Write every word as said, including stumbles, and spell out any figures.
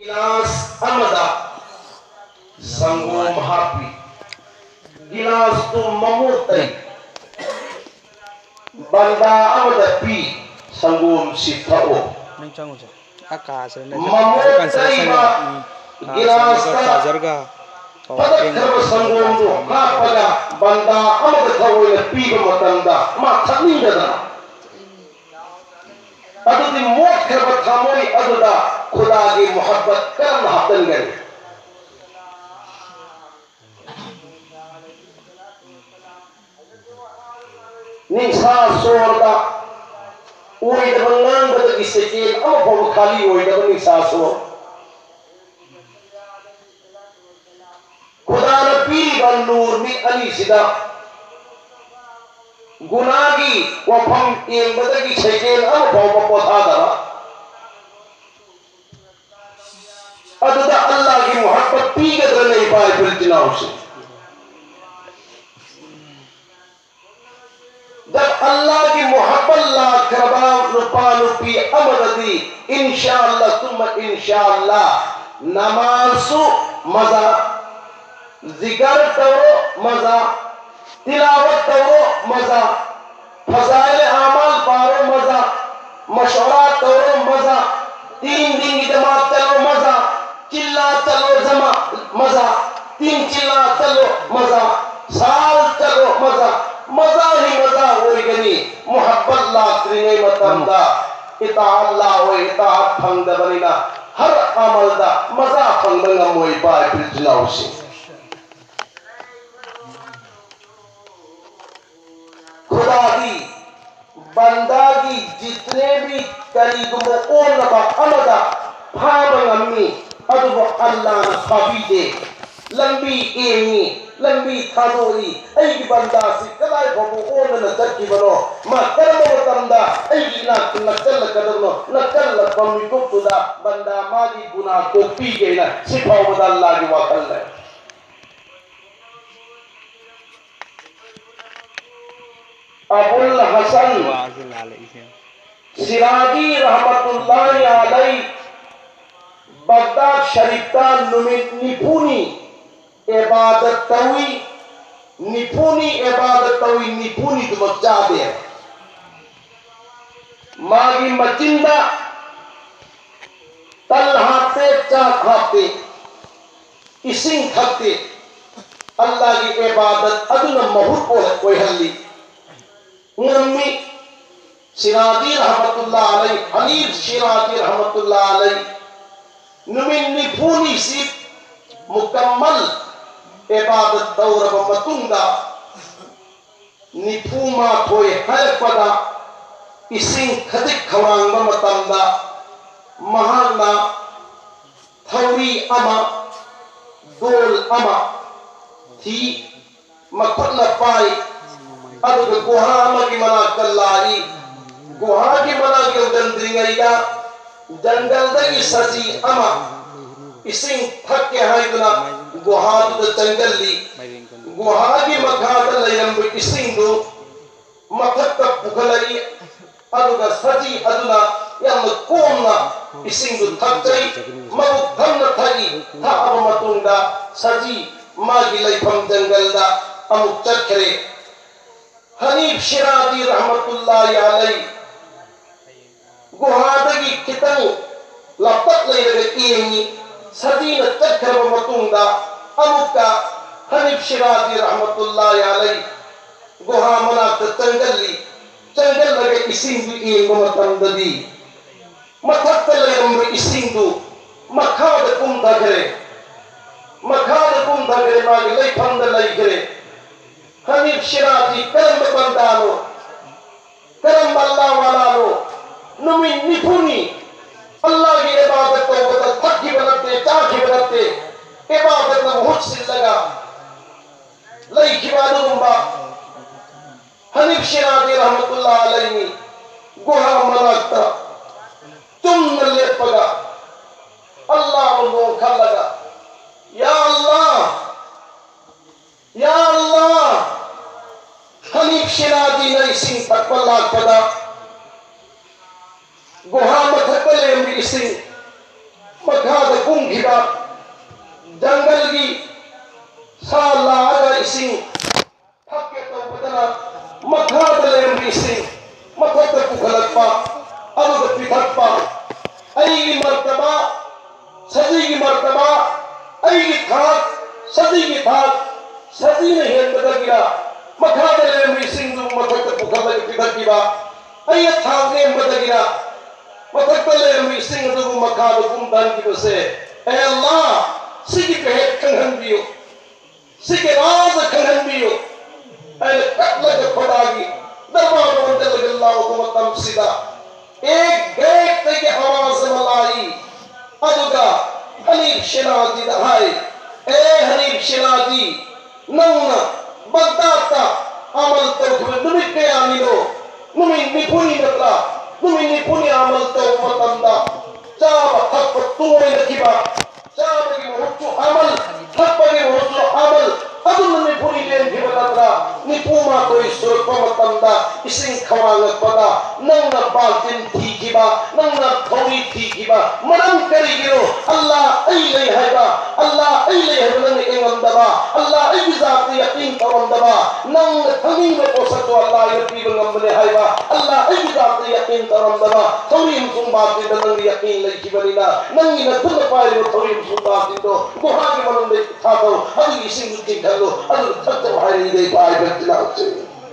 ꯒꯤꯂꯥꯁ ꯑꯃꯗ ꯁꯪꯒꯣꯝ ꯍꯥꯞꯄꯤ꯫ ꯒꯤꯂꯥꯁꯇꯨ ꯃꯃꯨꯠ ꯇꯩ꯫ ꯕꯟꯗꯥ ꯑꯃꯗ ꯄꯤ, "ꯁꯪꯒꯣꯝꯁꯤ ꯊꯛꯑꯣ"꯫ ꯅꯪ ꯆꯪꯉꯨꯁꯦ꯫ ꯑꯥ ꯀꯥꯁꯦ ꯅꯪ ꯃꯃꯨꯠ ꯍꯧꯖꯤꯛꯀꯥꯟꯁꯦ ꯇꯩꯕ ꯁꯪꯒꯣꯝ, ꯎꯝ, ꯀꯥꯁꯦ ꯒꯤꯂꯥꯁꯇ ꯆꯥꯔꯖꯔꯒ ꯄꯥꯋꯔ ꯐꯒꯠꯈ꯭ꯔꯕ ꯕꯦꯡꯒ ꯁꯪꯒꯣꯝꯗꯨ ꯀꯥꯞꯄꯒ ꯕꯟꯗꯥ ꯑꯃꯗ ꯊꯛꯑꯣꯅ ꯄꯤꯕ ꯃꯇꯝꯗ ꯃꯥ ꯊꯛꯅꯤꯡꯗꯗꯅ, ꯑꯗꯨꯗꯤ ꯃꯣꯠꯈ꯭ꯔꯕ ꯊꯃꯣꯏ ꯑꯗꯨꯗ ꯈꯨꯗꯥꯒꯤ ꯃꯨꯍꯕꯠ ꯀꯔꯝꯅ ꯍꯥꯞꯆꯤꯟꯒꯅꯤ? ꯅꯤꯡꯁꯥ ꯁꯣꯔꯗ ꯑꯣꯏꯗꯕ ꯉꯥꯡꯕꯗꯒꯤ ꯁꯦꯀꯦꯟ ꯑꯃ ꯐꯥꯎꯕ ꯈꯥꯂꯤ ꯑꯣꯏꯗꯕ ꯅꯤꯡꯁꯥ ꯁꯣꯔ꯫ ꯈꯨꯗꯥꯅ ꯄꯤꯔꯤꯕ ꯅꯨꯔ ꯃꯤꯠ ꯑꯅꯤꯁꯤꯗ ꯒꯨꯅꯥꯒꯤ ꯋꯥꯐꯝ ꯌꯦꯡꯕꯗꯒꯤ ꯁꯦꯀꯦꯟ ꯑꯃ ꯐꯥꯎꯕ ꯄꯣꯊꯥꯗꯕ꯫ ꯑꯗꯨꯗ ꯑꯜꯂꯥꯍꯒꯤ ꯃꯨꯍꯕꯠ ꯄꯤꯒꯗ꯭ꯔꯅꯦ, ꯏꯄꯥ ꯏꯄꯨꯜ ꯏꯆꯤꯟ ꯏꯅꯥꯎꯁꯤꯡ? ꯗ ꯑꯜꯂꯥꯍꯒꯤ ꯃꯨꯍꯕꯠ ꯂꯥꯛꯈ꯭ꯔꯕ ꯅꯨꯄꯥ ꯅꯨꯄꯤ ꯑꯃꯗꯗꯤ ꯏꯟꯁꯥ ꯑꯜꯂꯥꯍ ꯁꯨꯝꯃ ꯏꯟꯁꯥ ꯑꯜꯂꯥꯍ ꯅꯃꯥꯖꯁꯨ ꯃꯖꯥ, ꯖꯤꯀꯔ ꯇꯧꯔꯣ ꯃꯖꯥ, ꯇꯤꯂꯥꯋꯠ ꯇꯧꯔꯣ ꯃꯖꯥ, ꯐꯖꯥꯏꯂꯦ ꯑꯃꯥꯜ ꯄꯥꯔꯣ ꯃꯖꯥ, ꯃꯁꯋꯔꯥ ꯇꯧꯔꯣ ꯃꯖꯥ, ꯗꯤꯟ ꯗꯤꯟꯒꯤ ꯖꯃꯥꯠ ꯆꯠꯂꯣ ꯃꯖꯥ, ꯆꯤꯜꯂꯥ ꯆꯠꯂꯣ ꯖꯃꯥ ꯃꯖꯥ, ꯇꯤꯟ ꯆꯤꯜꯂꯥ ꯆꯠꯂꯣ ꯃꯖꯥ, ꯁꯥꯜ ꯆꯠꯂꯣ ꯃꯖꯥ, ꯃꯖꯥ ꯍꯤ ꯃꯖꯥ ꯑꯣꯏꯒꯅꯤ꯫ ꯃꯨꯍꯕꯠ ꯂꯥꯛꯇ꯭ꯔꯤꯉꯩ ꯃꯇꯝꯗ ꯏꯇꯥꯑꯠ ꯂꯥꯛꯑꯣꯏ, ꯏꯇꯥꯑꯠ ꯐꯪꯗꯕꯅꯤꯅ ꯍꯔ ꯑꯃꯜꯗ ꯃꯖꯥ ꯐꯪꯕ ꯉꯝꯃꯣꯏ, ꯏꯄꯥ ꯏꯄꯨ ꯏꯆꯤꯜ ꯏꯅꯥꯎꯁꯤꯡ꯫ ꯈꯨꯗꯥꯗꯤ ꯕꯟꯗꯥꯒꯤ ꯖꯤꯇꯅꯦ ꯚꯤ ꯀꯔꯤꯒꯨꯝꯕ ꯑꯣꯟꯅꯕ ꯑꯃꯗ ꯐꯥꯕ ꯉꯝꯃꯤ, ꯑꯗꯨꯕꯨ ꯑꯜꯂꯥꯅ ꯐꯥꯕꯤꯗꯦ꯫ ꯂꯝꯕꯤ ꯌꯦꯡꯉꯤ, ꯂꯝꯕꯤ ꯊꯥꯗꯣꯛꯏ꯫ ꯑꯩꯒꯤ ꯕꯟꯗꯥꯁꯤ ꯀꯗꯥꯏ ꯐꯥꯎꯕ ꯑꯣꯟꯗꯅ ꯆꯠꯈꯤꯕꯅꯣ? ꯃꯥ ꯀꯔꯝꯕ ꯃꯇꯝꯗ ꯑꯩꯒꯤ ꯏꯅꯥꯛꯇ ꯅꯛꯁꯜꯂꯛꯀꯗꯕꯅꯣ? ꯅꯛꯁꯜꯂꯛꯄ ꯃꯤꯀꯨꯞꯇꯨꯗ ꯕꯟꯗꯥ ꯃꯥꯒꯤ ꯒꯨꯅꯥ ꯀꯣꯛꯄꯤꯒꯦꯅ ꯁꯤ ꯐꯥꯎꯕꯗ ꯑꯜꯂꯥꯒꯤ ꯋꯥꯈꯜ ꯂꯩ꯫ ꯑꯕꯨꯜ ꯍꯁꯟ ꯋꯥꯁꯦ ꯂꯥꯜꯂꯛꯏꯁꯦ꯫ ꯁꯤꯔꯥꯖꯤ ꯔꯍꯃꯇꯨꯜꯂꯥꯍꯤ ꯑꯂꯩ ꯕꯒꯗꯥꯗ ꯁꯔꯤꯐꯇ ꯅꯨꯃꯤꯠ ꯅꯤꯐꯨꯅꯤ ꯏꯕꯥꯗꯠ ꯇꯧꯏ, ꯅꯤꯐꯨꯅꯤ ꯏꯕꯥꯗꯠ ꯇꯧꯏ, ꯅꯤꯐꯨꯅꯤꯗꯨꯃꯛ ꯆꯥꯗꯦ꯫ ꯃꯥꯒꯤ ꯃꯆꯤꯟꯗ ꯇꯜ ꯍꯥꯞꯇꯦ, ꯆꯥꯛ ꯍꯥꯞꯇꯦ, ꯏꯁꯤꯡ ꯊꯛꯇꯦ꯫ ꯑꯜꯂꯥꯍꯒꯤ ꯏꯕꯥꯗꯠ ꯑꯗꯨꯅ ꯃꯍꯨꯠ ꯑꯣꯏ-, ꯑꯣꯏꯍꯜꯂꯤ꯫ ꯉꯝꯃꯤ꯫ ꯁꯤꯔꯥꯖꯤ ꯔꯍꯃꯇꯨꯜꯂꯥ ꯑꯂꯩ, ꯍꯅꯤꯐ ꯁꯤꯔꯥꯖꯤ ꯔꯍꯃꯇꯨꯜꯂꯥ ꯑꯂꯩ, ꯅꯨꯃꯤꯠ ꯅꯤꯐꯨꯅꯤꯁꯤ ꯃꯨꯀꯝꯃꯜ ꯏꯕꯥꯗꯠ ꯇꯧꯔꯕ ꯃꯇꯨꯡꯗ, ꯅꯤꯐꯨ ꯃꯥꯊꯣꯏ ꯍꯜꯂꯛꯄꯗ ꯏꯁꯤꯡ ꯈꯖꯤꯛ ꯈꯧꯔꯥꯡꯕ ꯃꯇꯝꯗ, ꯃꯍꯥꯛꯅ ꯊꯧꯔꯤ ꯑꯃ, ꯗꯣꯜ ꯑꯃ ꯊꯤ, ꯃꯈꯨꯠꯅ ꯄꯥꯏ, ꯑꯗꯨꯒ ꯒꯨꯍꯥ ꯑꯃꯒꯤ ꯃꯅꯥꯛꯇ ꯂꯥꯛꯏ꯫ ꯒꯨꯍꯥꯒꯤ ꯃꯅꯥꯛ ꯌꯧꯁꯤꯟꯗ꯭ꯔꯤꯉꯩꯗ ꯖꯪꯒꯜꯗꯒꯤ ꯁꯖꯤ ꯑꯃ ꯏꯁꯤꯡ ꯊꯛꯀꯦ ꯍꯥꯏꯗꯨꯅ ꯒꯨꯍꯥꯗꯨꯗ ꯆꯪꯁꯤꯜꯂꯤ꯫ ꯒꯨꯍꯥꯒꯤ ꯃꯈꯥꯗ ꯂꯩꯔꯝꯕ ꯏꯁꯤꯡꯗꯨ ꯃꯊꯛꯇ ꯄꯨꯈꯠꯂꯛꯏ꯫ ꯑꯗꯨꯒ ꯁꯖꯤ ꯑꯗꯨꯅ ꯌꯥꯝꯅ ꯀꯣꯝꯅ ꯏꯁꯤꯡꯗꯨ ꯊꯛꯆꯩ, ꯃꯕꯨꯛ ꯊꯟꯅ ꯊꯛꯏ꯫ ꯊꯛꯑꯕ ꯃꯇꯨꯡꯗ ꯁꯖꯤ ꯃꯥꯒꯤ ꯂꯩꯐꯝ ꯖꯪꯒꯜꯗ ꯑꯃꯨꯛ ꯆꯠꯈ꯭ꯔꯦ꯫ ꯍꯅꯤꯐ ꯁꯤꯔꯥꯖꯤ ꯔꯍꯃꯇꯨꯜꯂꯥꯍꯤ ꯑꯂꯩ ꯒꯨꯍꯥꯗꯒꯤ ꯈꯤꯇꯪ ꯂꯥꯞꯇꯛ ꯂꯩꯔꯒ ꯌꯦꯡꯉꯤ꯫ ꯁꯖꯤꯅ ꯆꯠꯈ꯭ꯔꯕ ꯃꯇꯨꯡꯗ ꯑꯃꯨꯛꯀ ꯍꯅꯤꯐ ꯁꯤꯔꯥꯖꯤ ꯔꯍꯃꯇꯨꯜꯂꯥꯍꯤ ꯑꯂꯩ ꯒꯨꯍꯥ ꯃꯅꯥꯛꯇ ꯆꯪꯒꯜꯂꯤ꯫ ꯆꯪꯒꯜꯂꯒ ꯏꯁꯤꯡꯗꯨ ꯌꯦꯡꯕ ꯃꯇꯝꯗꯗꯤ, ꯃꯊꯛꯇ ꯂꯩꯔꯝꯕ ꯏꯁꯤꯡꯗꯨ ꯃꯈꯥꯗ ꯀꯨꯝꯊꯈ꯭ꯔꯦ꯫ ꯃꯈꯥꯗ ꯀꯨꯝꯊꯈ꯭ꯔꯦ, ꯃꯥꯒꯤ ꯂꯩꯐꯝꯗ ꯂꯩꯈ꯭ꯔꯦ꯫ ꯍꯅꯤꯐ ꯁꯤꯔꯥꯖꯤ ꯀꯔꯝꯕ ꯕꯟꯗꯥꯅꯣ? ꯀꯔꯝꯕ ꯑꯜꯂꯥꯍ ꯋꯥꯂꯥꯅꯣ? ꯅꯨꯃꯤꯠ ꯅꯤꯐꯨꯅꯤ ꯑꯜꯂꯥꯍꯒꯤ ꯏꯕꯥꯗꯠ ꯇꯧꯕꯗ ꯊꯛꯈꯤꯕ ꯅꯠꯇꯦ, ꯆꯥꯈꯤꯕ ꯅꯠꯇꯦ, ꯏꯕꯥꯗꯠꯅ ꯃꯍꯨꯠ ꯁꯤꯜꯂꯒ ꯂꯩꯈꯤꯕ ꯑꯗꯨꯒꯨꯝꯕ ꯍꯅꯤꯐ ꯁꯤꯔꯥꯖꯤ ꯔꯍꯃꯇꯨꯜꯂꯥꯍꯤ ꯑꯂꯩꯍꯤ ꯒꯨꯍꯥ ꯃꯅꯥꯛꯇ ꯆꯨꯝꯅ ꯂꯦꯞꯄꯒ, ꯑꯜꯂꯥꯍꯕꯨ ꯅꯣꯡꯈꯠꯂꯒ, "ꯌꯥ ꯑꯜꯂꯥꯍ, ꯌꯥ ꯑꯜꯂꯥꯍ, ꯍꯅꯤꯐ ꯁꯤꯔꯥꯖꯤꯅ ꯏꯁꯤꯡ ꯊꯛꯄ ꯂꯥꯛꯄꯗ, ꯒꯨꯍꯥ ꯃꯊꯛꯇ ꯂꯩꯔꯝꯕ ꯏꯁꯤꯡ ꯃꯈꯥꯗ ꯀꯨꯝ-" ꯈꯤꯕ ꯖꯪꯒꯜꯒꯤ ꯁꯥ ꯂꯥꯛꯑꯒ ꯏꯁꯤꯡ ꯊꯛꯀꯦ ꯇꯧꯕꯗꯅ ꯃꯈꯥꯗ ꯂꯩꯔꯝꯕ ꯏꯁꯤꯡ ꯃꯊꯛꯇ ꯄꯨꯈꯠꯂꯛꯄ, ꯑꯗꯨꯒ ꯄꯤꯊꯛꯄ꯫ ꯑꯩꯒꯤ ꯃꯔꯇꯕꯥ, ꯁꯖꯤꯒꯤ ꯃꯔꯇꯕꯥ, ꯑꯩꯒꯤ ꯊꯥꯛ, ꯁꯖꯤꯒꯤ ꯊꯥꯛ, ꯁꯖꯤꯅ ꯍꯦꯟꯕꯗꯒꯤꯔ ꯃꯈꯥꯗ ꯂꯩꯔꯝꯕ ꯏꯁꯤꯡꯗꯨ ꯃꯊꯛꯇ ꯄꯨꯈꯠꯂꯒ ꯄꯤꯊꯛꯈꯤꯕ? ꯑꯩꯅ ꯊꯥꯛ ꯅꯦꯝꯕꯗꯒꯤꯔ ꯃꯊꯛꯇ ꯂꯩꯔꯝꯕ ꯏꯁꯤꯡ ꯑꯗꯨꯕꯨ ꯃꯈꯥꯗ ꯀꯨꯝꯊꯍꯟꯈꯤꯕꯁꯦ? ꯑꯦ ꯑꯜꯂꯥ, ꯁꯤꯒꯤ ꯚꯦꯗ ꯈꯪꯍꯟꯕꯤꯌꯨ, ꯁꯤꯒꯤ ꯔꯥꯖ ꯈꯪꯍꯟꯕꯤꯌꯨ꯫ ꯑꯩꯅ ꯀꯞꯂꯒ ꯈꯣꯗꯥꯒꯤ ꯗꯔꯕꯥꯔꯗ ꯑꯣꯟꯁꯤꯜꯂꯒ ꯂꯥꯎꯕ ꯃꯇꯝꯁꯤꯗ ꯑꯦꯛ ꯒꯦꯠꯇꯒꯤ ꯑꯋꯥꯖ ꯑꯃ ꯂꯥꯛꯏ꯫ ꯑꯗꯨꯒ ꯍꯅꯤꯐ ꯁꯦꯅꯥꯖꯤꯗ ꯍꯥꯏ, ꯑꯦ ꯍꯅꯤꯐ ꯁꯦꯅꯥꯖꯤ, ꯅꯪꯅ ꯕꯒꯗꯥꯗꯇ ꯑꯃꯜ ꯇꯧꯈꯤꯕ ꯅꯨꯃꯤꯠ ꯀꯌꯥꯅꯤꯅꯣ? ꯅꯨꯃꯤꯠ ꯅꯤꯐꯨꯅꯤ ꯅꯠꯇ꯭ꯔꯥ? ꯅꯨꯃꯤꯠ ꯅꯤꯐꯨꯅꯤ ꯑꯃꯜ ꯇꯧꯕ ꯃꯇꯝꯗ ꯆꯥꯕ ꯊꯛꯄ ꯇꯣꯏꯅꯈꯤꯕ, ꯆꯥꯕꯒꯤ ꯃꯍꯨꯠꯁꯨ ꯑꯃꯜ, ꯊꯛꯄꯒꯤ ꯃꯍꯨꯠꯁꯨ ꯑꯃꯜ, ꯑꯗꯨꯅ ꯅꯤꯐꯨꯅꯤ ꯂꯦꯟꯈꯤꯕ ꯅꯠꯇ꯭ꯔꯥ? ꯅꯤꯐꯨ ꯃꯥꯊꯣꯏ ꯁꯨꯔꯛꯄ ꯃꯇꯝꯗ ꯏꯁꯤꯡ ꯈꯧꯔꯥꯡꯉꯛꯄꯗ ꯅꯪꯅ ꯕꯥꯜꯇꯤꯟ ꯊꯤꯈꯤꯕ, ꯅꯪꯅ ꯊꯧꯔꯤ ꯊꯤꯈꯤꯕ ꯃꯔꯝ ꯀꯔꯤꯒꯤꯅꯣ? ꯑꯜꯂꯥ ꯑꯩ ꯂꯩ ꯍꯥꯏꯕ, ꯑꯜꯂꯥ ꯑꯩ ꯂꯩ ꯍꯥꯏꯕ ꯅꯪꯅ ꯌꯦꯡꯉꯝꯗꯕ, ꯑꯜꯂꯥ ꯑꯩꯒꯤ ꯖꯥꯠꯇ ꯌꯥꯀꯤꯟ ꯇꯧꯔꯝꯗꯕ, ꯅꯪꯅ ꯈꯪꯅꯤꯡꯕ ꯄꯣꯠꯁꯛꯇꯣ ꯑꯜꯂꯥꯅ ꯄꯤꯕ ꯉꯝꯕꯅꯦ ꯍꯥꯏꯕ, ꯑꯜꯂꯥ ꯑꯩꯒꯤ ꯖꯥꯠꯇ ꯌꯥꯀꯤꯟ ꯇꯧꯔꯝꯗꯕ, ꯊꯧꯔꯤ ꯑꯃꯁꯨꯡ ꯕꯥꯜꯇꯤꯟꯗ ꯅꯪꯅ ꯌꯥꯀꯤꯟ ꯂꯩꯈꯤꯕꯅꯤꯅ, ꯅꯪꯒꯤ ꯅꯈꯨꯠꯅ ꯄꯥꯏꯔꯤꯕ ꯊꯧꯔꯤ ꯑꯃꯁꯨꯡ ꯕꯥꯜꯇꯤꯟꯗꯣ ꯒꯨꯍꯥꯒꯤ ꯃꯅꯨꯡꯗ ꯊꯥꯗꯧ, ꯑꯗꯨꯒꯤ ꯏꯁꯤꯡꯗꯨ ꯆꯤꯡꯈꯠꯂꯨ, ꯑꯗꯨꯒ ꯊꯛꯆꯧ ꯍꯥꯏꯔꯤꯉꯩ ꯄꯥꯏꯕ ꯇꯤꯜꯍꯧꯁꯤꯡ꯫